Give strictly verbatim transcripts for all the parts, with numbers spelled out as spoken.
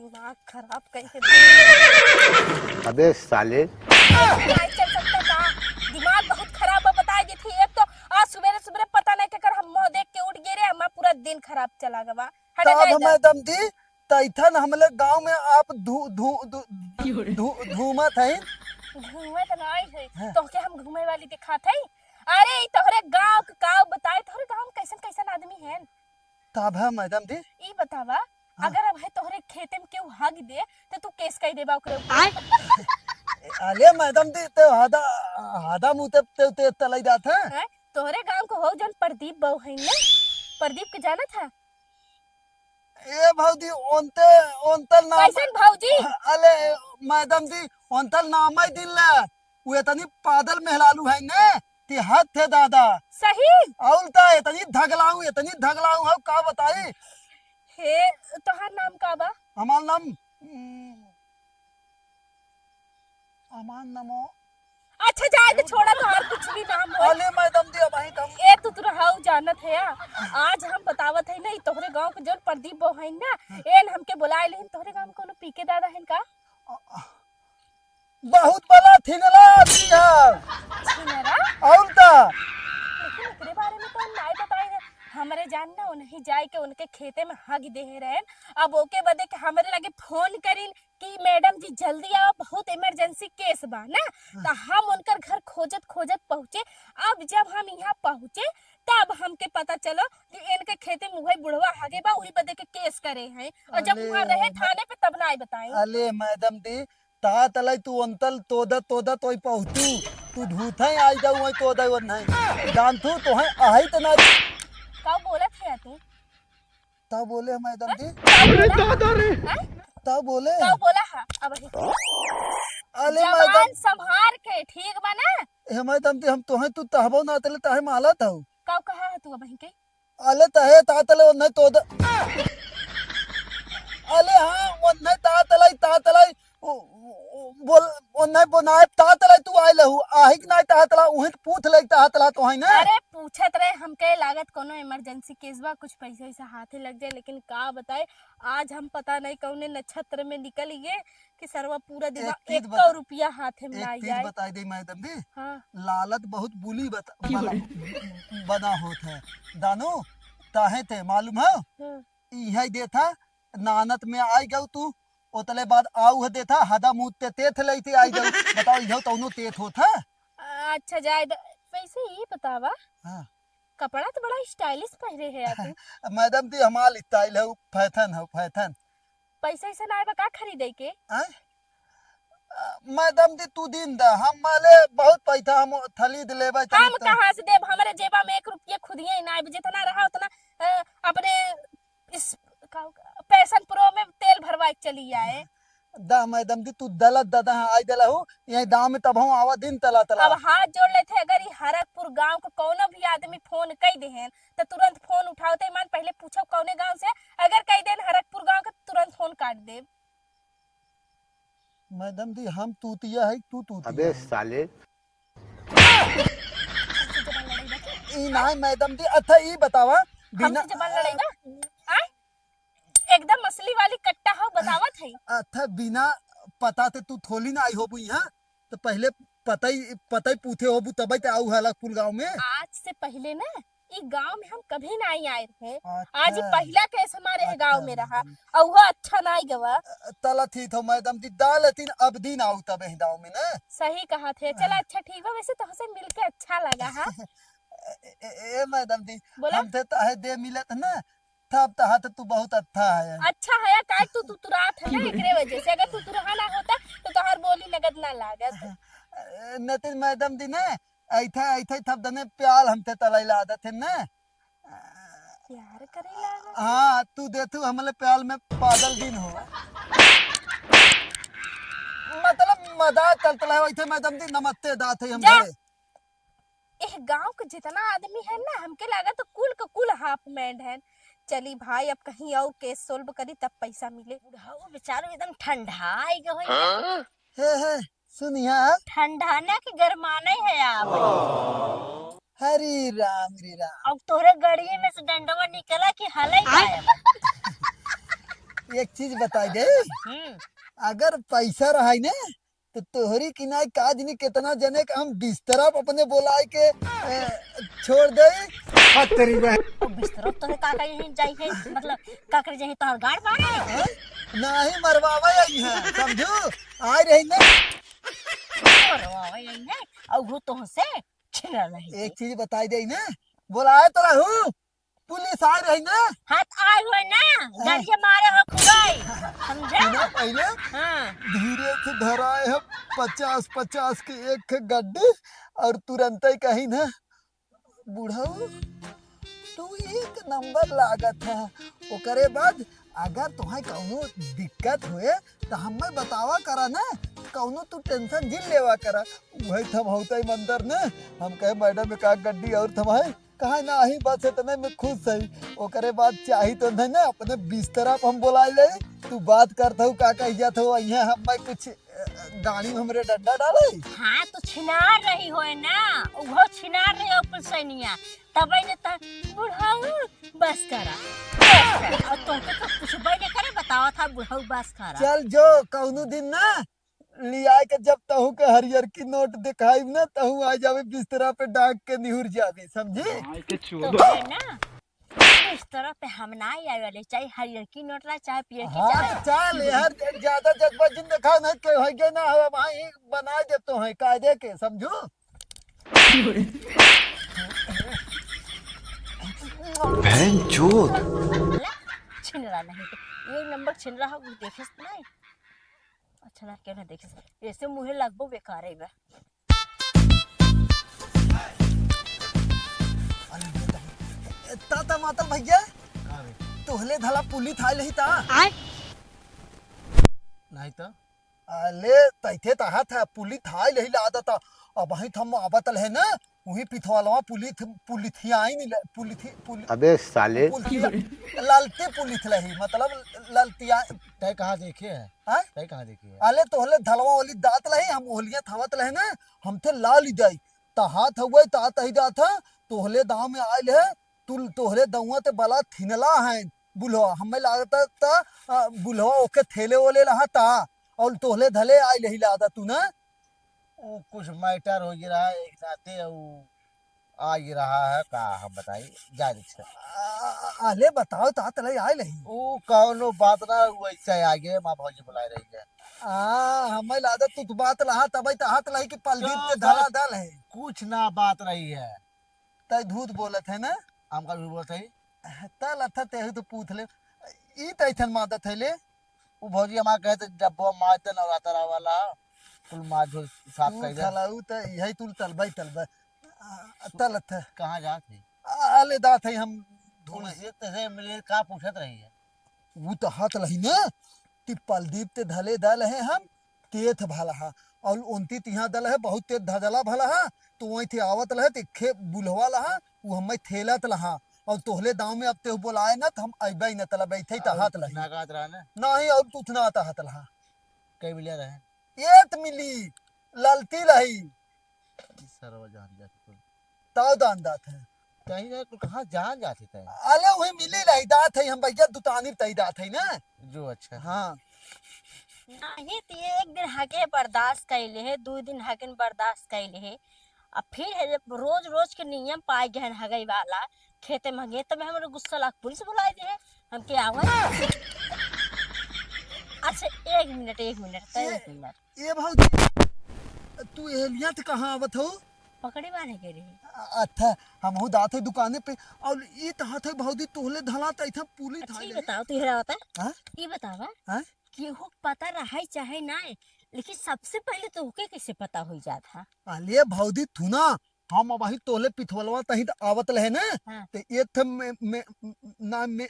दिमाग खराब कइके। अबे साले। नहीं चल सकता का? दिमाग बहुत खराब बा, बताइ देत ही। एक तो आज सुबेरे सुबेरे पता नहीं केकर हम मुँह देख के उठ गए रे, हमार पूरा दिन खराब चला गवा। हटे तब जाए दे। मैडम जी, तैथन हमले गाँव में आप धू-, धू-, धू-, धू-, धूमत है। घूमत नहीं है, हाँ। तोहके हम घूमे वाली दिखात है। अरे, ई तोहरे गाँव के काव बताए, तोहरे गाँव में कैसन कैसन आदमी हैं? तब है मैडम जी। ई बतावा, हाँ। अगर अब है तोहरे खेते में केहू हग दे, तो तू केस कइ देबा ओकरे ऊपर। आय? अले मैडम जी, ते हादा, हादा मुँह ते, ते, ते तलाई जात है। हैं? तोहरे गाँव के हो जौन प्रदीप बहू है ना? प्रदीप के जानत है? ए भौजी, ओनते, ओनते नाम कैसन भौजी? अले मैडम जी, ओनते नाम ही दिन ले। उ इतनी पादल मेहलालू है ने, कि हद थे दादा। सही? अउर ता इतनी धगलाऊ, इतनी धगलाऊ है, का बताई? हे, तोहार नाम का बा? हमार नाम, हम्म, हमार नामो। अच्छा, जाए तो छोड़ा, तोहार कुछ भी नाम हो। अले मैडम जी, अब अहीं तम ए, तू तो रहाऊ जानत है या? आज हम बतावत है नहीं, तोहरे गाँव के जौन प्रदीप बो है ना, हाँ। एन हमके बुलाए लेहिन, तोहरे गाँव में कोनो पीके दादा है का? अ, अ, बहुत बड़ा थिनला आदमी है। छिनरा? अउर का? लेकिन एकरे बारे में तो हम नाई बताए रहे। हमरे जान ना उन्हीं जाए के उनके खेते में हग देहे रहे। अब ओके बदे के हमरे लगे फोन करिन कि मैडम जी जल्दी आओ, बहुत इमरजेंसी केस बा ना। हाँ। तो हम उनकर घर खोजत खोजत पहुँचे। अब जब हम यहाँ पहुँचे तब हमके पता चलो कि इनके खेते में उहे बुढ़वा हगे बा, उही बदे के केस करे हैं। और जब अले वहाँ रहे थाने पे तब नाई बताए। अले मैडम जी, ता तलाई तू अंतल तोदा तोदा तोई पहुँचू। तू धूथा ही आई जाऊ वही तोदा वो नहीं। जान तू तो है आई तो ना। का बोलत है तू? ता बोले मैडम जी। का बोला? अरे दादा रे। हैं? ता बोले। का बोला है? अब ही। अले जबान मैडम। संभार के, ठीक बा ना? हे मैडम जी, हम तोहे तू तहबो ना तले ताहे मालत हऊ। का कहा है तू अब ही के? अले तहे ता तले ओन्हे तोद। अले हाँ, ओन्हे ता तलाई, ता तलाई। ओ, ओ, बोल, ओन्हे बनाए ता तलाई तू आए लहू। आहिक नाई ता तला, उहित पूछ ले ता तला तो है ना। अरे पूछत रहे, हमके लागत कोनो इमरजेंसी केस बा, कुछ पैसा वैसा हाथे लग जाए, लेकिन का बताए, आज हम पता नहीं कौने नक्षत्र में निकल गए कि सरवा पूरा दिमाग एक चीज एक बता-, रुपया हाथे में एक ना चीज जाए। बताई दे मैडम जी, हाँ। लालच बहुत बुली बता-, बना, बना होत है। दानो, ताहे ते मालूम है? हाँ। इहे देथा, नानत में आई गऊ तू, ओतले बाद आऊ है देथा, हदा मुँह ते तेथ लई ते आई गऊ। बताओ, इहो तौनो तेथ होत है? अच्छा, जाए द-, वैसे ही बतावा। हाँ। कपड़ा तो बड़ा स्टाइलिश पहरे है यार तू। मैडम जी, हमार स्टाइल है, फैशन है, फैशन। पैसा ऐसा ना आए बा का खरीदे के? आय? अ, मैडम जी, तू दिन द, हम माले बहुत पैसा हम खरीद लेबे तनी हम तो। कहाँ से देब? हमरे जेबा में एक रुपया खुदिया ही ना आए, जितना रहा उतना, अ, अपने इस, का, पैशन प्रो में तेल भरवा के चली आए। दा मैडम जी, तू दलत दादा हाँ आई दला हो, यही दाम में तब हम आवा दिन तला तला। अब हाथ जोड़ लेते, अगर ई हरकपुर गांव के कौनो भी आदमी फोन कई देहेन, तो तुरंत फोन उठावते मान पहले पूछो कौने गांव से, अगर कई देन हरकपुर गांव के, तुरंत फोन काट देब। मैडम जी, हम तूतिया है, तू तूतिया अबे है। साले। ई नाय मैडम जी, अच्छा ई बतावा, बिना हमसे जबान लड़ाई ना? आय? एकदम असली वाली कट्टा हो, बतावत है। अच्छा, बिना पता ते तू थोली ना आई होबू यहाँ, तो पहले पता ही, पता ही पूछे होबू तब ते आऊ हला कुल गाँव में। आज से पहले ना, ई गाँव में हम कभी ना आई आए रहे। अच्छा। आज ही पहला केस हमारे है गाँव में अच्छा, रहा, हम्म। और वो अच्छा ना आई गवा। अ, तला ठीक हो मैडम जी, डाल तीन अब दिन आऊ तब है गाँव में ना। सही कहा थे। चला हाँ। अच्छा ठीक बा, वैसे तोहसे मिलके अच्छा लगा, हाँ। ए, ए, ए, मैडम जी, बोला? हम ते ताहे दे मिलत ना, तब तहा तो तू बहुत अच्छा है। अच्छा है, काहे तू तुतुरात है ना, एकरे वजह से। अगर तुतुरहा ना होता, तो तोहार बोली नगद ना लागत। ए, नतिन मैडम जी ने, ऐथे, ऐथे थप दने प्याल हमते तलाई ला आदत है ना। प्यार करे लागत? हाँ, तू दे तू हमले प्याल में पागल दिन हो। मतलब मजाक करत रहे, ऐथे मैडम जी नमस्ते दात है हम जा। भले। एह गाँव के जितना आदमी है ना, हमके लागत कुल के कुल हाफ मैंड है। चली भाई, अब कहीं और केस सोल्व करी, तब पैसा मिले। बुढ़ऊ बेचारू एकदम ठंडा आई गए होई। हाँ? हे, हे, सुनिया। ठंडा ना कि गरमाना ही है आप। हरे राम, रे राम। अब तोहरे गड़िए में से डंडवा निकला कि हलई आय। गायब। एक चीज बताई दे। हम्म। अगर पैसा रहाई ना, तो तोहरी किनाई का जनी कितना जने के हम बिस्तरा पे अपने बोलाए के, ए, छोड़ दे। हट तेरी बहन। अब बिस्तरा पे तोहे का कही जाई है, मतलब, का करे जाई, तोहर गाड़ बाड़े? हाँ? नाही, मरवावे आई है, समझू? आए रही ना। मरवावे आई है, और वो तोहसे छिनरा नहीं एक के। चीज बताई दे ना, बोलाए तो रहू, पुलिस आए रही ना। हाथ आए हुए ना, हाँ। डरिए मारे हो खुदाई, समझा? सुना पहले, हाँ। धीरे से धराए है पचास पचास के एक गड्डी, और तुरंत ही कही ना, "बुढ़ऊ, तू एक नंबर लागत है।" ओकरे बाद अगर तुम्हें कौनो दिक्कत हुए, तो हमें बतावा करा ना, कौनो तू टेंशन जिन लेवा करा। वही थमहौते मंदर ने, हम कहे, "मैडम, एक आध गड्डी और थमाए।" कहा, "नाही, बस इतने में खुश है।" ओकरे बाद चाही तो नहीं ना, अपने बिस्तरा पर हम बोला ले, तू बात करत हो, का कह जात हो, यहाँ हम मैं कुछ गाड़ी में हमरे डंडा डाले। हाँ, तो छिनार रही होए ना, उहो छिनार रही हो पुलसैनिया, तब ने त बुढ़ऊ बस करा। और तोहके तो कुछ बई ने करे, बतावा था बुढ़ऊ बस करा। चल जो, कौनो दिन ना लियाए के जब तहू के हरियर की नोट दिखाई ना, तहू आ जावे बिस्तरा पे डांग के निहुर जावे, समझी? तो है ना, इस तरह पे हम ना आवे वाले, चाहे हरियर की नोट रहा, चाहे पियर की, हाँ, चाहे तो चल यार, ज्यादा जज्बा जिन दिखाओ, नहीं के होइगे ना, हम वहीं बना देते हैं कायदे के, समझू? बहन चोद। छिनरा नहीं तो, एक नंबर छिनरा हो, कुछ देखे से नहीं। अच्छा ना, क्यों ना देखे से, ऐसे मुँहे लगबो बेकार है बा। अरे, ता, ता मातल भैया, का रे? तोहले धला पुलिस आइल ही ता? आय? नहीं तो। अले, तैथे तहा था, पुलिस आइल ही लादा ता। अब वहीं थम आबत है ना, वहीं पिथवालवा पुलिस, पुलिथियाइन ल-, पुलिथि-, पुलि-, अबे साले। पुलिथिया-, ललती पुलिस लही, मतलब ललतिया। तय कहाँ देखे है? हाँ? तय कहाँ देखे है? अले, तोहले धलवा ओली दात लही, हम ओलिया थावत लहे ना, हम थे लाल ही जाई। तहात हउए, तात ही जात है, तोहले दाँव में आइल है, तू तोहले दउआ ते बला थिनला है, बुलवा, हमें लागत है ता, आ, बुलवा ओके थेले ओले लहा ता, और तोहले धले आइल ही लादा तू ना। वो कुछ matter हो गया रहा, एक नाते वो आ ही रहा है, का हम बताई, जा दे छे। आ, आ, अले बताओ, तात लई आइल ही। वो कौनो बात ना, वैसे आगे माँ भौजी बुलाए रही है। आ, हमें लागत तू, तू बात लहा, तबई तात लही कि पलदीप के तो धला बस दल है। कुछ ना बात रही है। तै झूठ बोलत है ना? हम का झूठ बोलत है? तल अच्छा तेहू तो पूछ ले। ई तैथन मादत है ले? उ भौजी हमार कहे तो डब्बो माज दे, नवरात्र आवाला, कुल माज धो साफ तू कर दे। थलाऊ त यही तू तलबई तलबई। आ, तल अच्छा। कहाँ जात है? आ, ले दात है हम धोने। उनसे तेरे मिले का पूछत रही है? उ तो हाथ लही ना, ती पलदीप ते धले दल है हम, तेथ भला हा। और ओन्ती तिहा दल है, बहुत तेज धजला भला हा, तो वहीं थे आवत लहे, ते खे बुलवा लहा, उ हमें थेलत लहा। और तोहले दाँव में अब ते बोलाए ना, तो हम अइबे ही ना, तला बैठे ही तो और हाथ लही। ना कहत रहा ना? नहीं, और कुछ ना आता हाथ लहा। कई मिलिया रहे? एत मिली, ललती लही। ई सरवा जान जात कुल। ताव दान दात है। कहीं ना कुल कहाँ जान जात है तय? अले वही मिली लही दात है, हम भैया दुतानी तई दात है ना। जो अच्छा। हाँ। नाही त एक दिन हगे बर्दाश्त कइले है, दू दिन हगे बर्दाश्त कइले है, अब फिर है जब रोज रोज के नियम पाए गए हैं हगई वाला, खेते में हगे, तब हमरे गुस्सा लाग पुलिस बुलाए दे है, हम के आवे। अच्छा, एक मिनट, एक मिनट, तो एक मिनट। ए भौजी, तू एहलिया त कहाँ आवत हो? पकड़ी बांधे के रही। अ-, अच्छा, हमहू दात है दुकाने पे, और ई त हाथ है भौजी तोहले धला त इथा पुलिस अच्छा, ई थाई रहे। बताओ, तू हेरा बता। हाँ? ई बतावा हाँ? कि हो पता रहे चाहे ना, लेकिन सबसे पहले तो ओके कैसे पता हो जात हा? अले भौजी, थू ना, हम अबही तोहले पिथवलवा तही त आवत लहे ना, हाँ। त एक ठे में, में, ना में,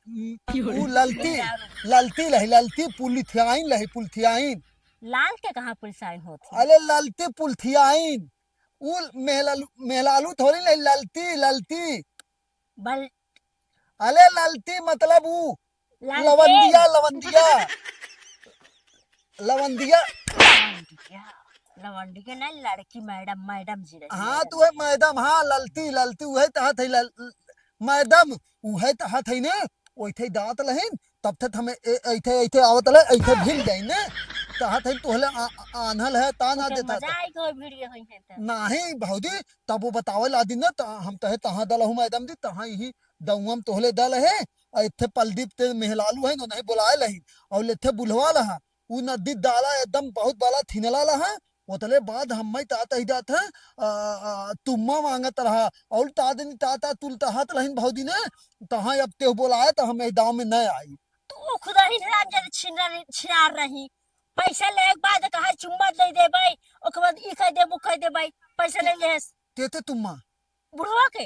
क्यों रे? उ ललती, मेहरारू। ललती लही, ललती पुलिथियाइन लही, पुलिथियाइन। लाल के कहाँ पुलिथियाइन होत है? अले ललती पुलिथियाइन, उ मेहलालू, मेहलालू थोड़ी लही, ललती, ललती। बल- अले ललती मतलब उ लालटेन। लवंदिया, लवंदिया। लवंदिया। लवंडिया, लवंडिया ना, लड़की मैडम, मैडम जी रही हाँ, मैडम। तू है मैडम, हाँ, ललती, ललती, उहे त हाथ है, लल-, मैडम, उहे त हाथ है ने, ओइठे दाँत लहिन, तब तक हमें ए-, ऐथे, ऐथे आवत ले, ऐथे भिड़ जाई ने। तहा थे तोहले आ-, आन्हल है, ता ना ओके, देता मजा था। आई गो भिड़ गए होई है तो। नाही भौजी, तब वो बतावे ला दिन ना, त हम तहे तहाँ दल हूँ मैडम जी, तहाँ यही दउआ में तोहले दल है, और इत्थे पलदीप ते मेहलालू है, उन्हें बुलाए लही, और लेथे बुलवा लहा, उ नदी डाला एकदम बहुत बड़ा थिनला लहा, ओतले बाद हम्मे तात ही जात है, आ, आ, तुम्मा मांगत रहा, और ता दिन तात तुलता हाथ लहिन भौजी ने, तहाँ अब तेह बोलाए तो हम ए दाव में न आई। तू खुदा ही हराम जादे छिनार, छिनार रही। पैसा ले के बाद कहा चुम्मा दे देबै, ओकर बाद ई कह देबू, कह देबै, पैसा ले लेस। तेते तुम्मा। बुढ़वा के।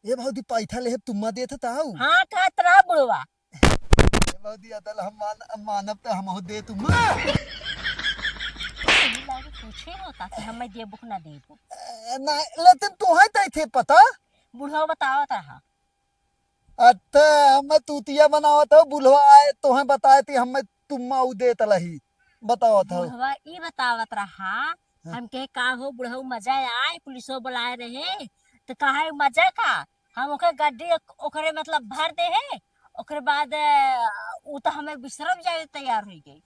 ए भौजी, पैठा लेहे तुम्मा देत ह ताऊ। हाँ, कहत रहा बुढ़वा। ए भौजी, अदल हम मान-, मानब त हमहू दे तुम्मा। यही लागे पूछे होता कि हमें देबू कि ना देबू। ए, ना, लेकिन तोहे तै थे पता। बुढ़वा बतावत रहा। अत्ते, हमें तूतिया बनावत हो, बुढ़वा आए, तोहे बताए थी, हमें तुम्मा उ देत लही, बतावत हो। बुढ़वा ई बतावत रहा, हाँ। हम कहे, "का हो बुढ़ऊ, मजा आए, पुलिसो बुलाए रहे, तो कहा है मजा का?" हम ओकर गड्डी ओक-, ओकरे मतलब भर दे है, ओकरे बाद, अ, उ तो हमें बिसरम जाए तैयार हो गई।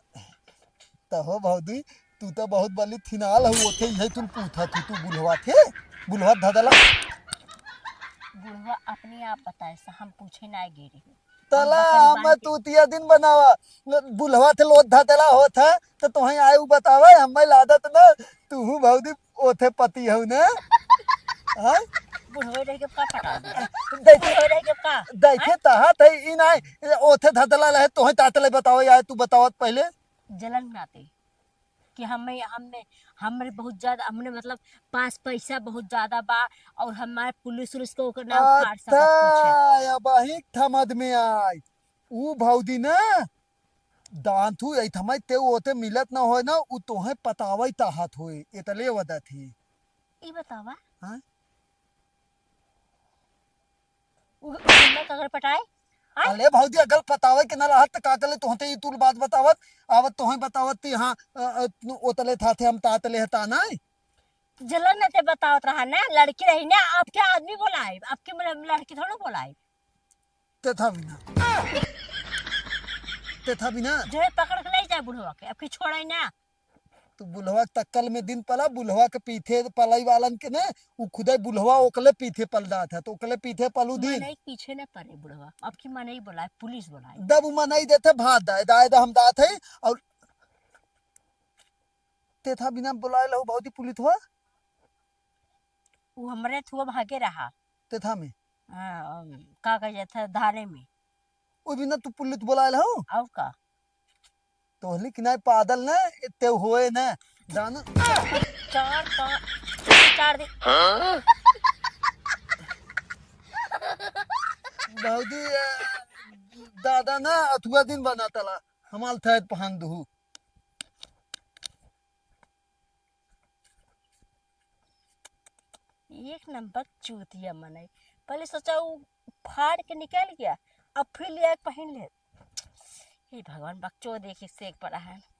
त हो भौजी, तू तो बहुत बली थिनाल हो, ओथे इहे तुल पूछा थी, तू बुलवा थे, बुलवा धदला। बुढ़वा अपने आप बताए से, हम पूछे ना गे रही। तला हम हम बताई तू तिया दिन बनावा, बुलवा थे लोध धदला होत है, तो तोहे आए उ बतावे, हमें लादत ना, तू हूँ भौजी ओथे पति हऊ ना? हाँ? बुढ़वे रह के का पटा दे? देखे, बुढ़वे रह के का? देखे हाँ? तहा थे ई नाई, ओथे धदला रहे, तोहे तातले बतावे, आए तू बतावत पहले। जलन नाते कि हमें, हमें, हमरे बहुत ज्यादा, हमने मतलब पास पैसा बहुत ज्यादा बा और हमारे पुलिस उलिस को ओकर ना उखाड़ सकत कुछ है। अच्छा, अब अही समझ में आई। ऊ भौजी ना, दांत हु ऐ थमाई ते ओते मिलत ना होए ना, ऊ तोहे पतावई ताहत होए, एतले वदत ही। ई बतावा। हाँ? उ, उ हमरा का घर पटाए? आय? अले भौजी, अगल पतावे के ना रहत त का कले तोहते ई तुल बात बतावत, आवत तोहे बतावत ती, हाँ, अ, अ, ओतले था थे हम तातले हता ना। जलन न ते बतावत रहा ना, लड़की रही ना, आपके आदमी बोलाए, आपके मतलब लड़की थोड़ा बोलाए। ते था बिना। ते था बिना। जो है पकड़ के ले जाए बुढ़वा के, आपकी छोड़ाई ना। तू बुढ़वा के तक्कल में दिन पला, बुढ़वा के पीठे पलाई वालन के ने, उ खुदे बुढ़वा ओकले पीठे पल दात है, तो ओकले पीठे पलू दिन। मनई पीछे न पड़े बुढ़वा, अब की मनई बोलाए, पुलिस बोलाए। दब उ मनई देते भात दाए, दाए दा हम दात है, और ते था बिना बुलाए लहू भौजी पुलिस हुआ? उ हमरे थुआ भागे रहा। ते था में? हाँ, अम, का कह जाता है, धारे में। उ बिना तू पुलिस बुलाए लहू? और का? तोहली कि नाई पादल न, ते होए न, जान। चार, पाँच, चार दिन। भौजी, ए, दादा न, अथुआ दिन बना तला, हमाल थैत पहन दुहू। एक नंबर चूतिया मनई। पहले सोचा उ फाड़ के निकल गया, अब फिर लिया के पहन ले। हे भगवान, बकचोद एक से एक पड़ा है।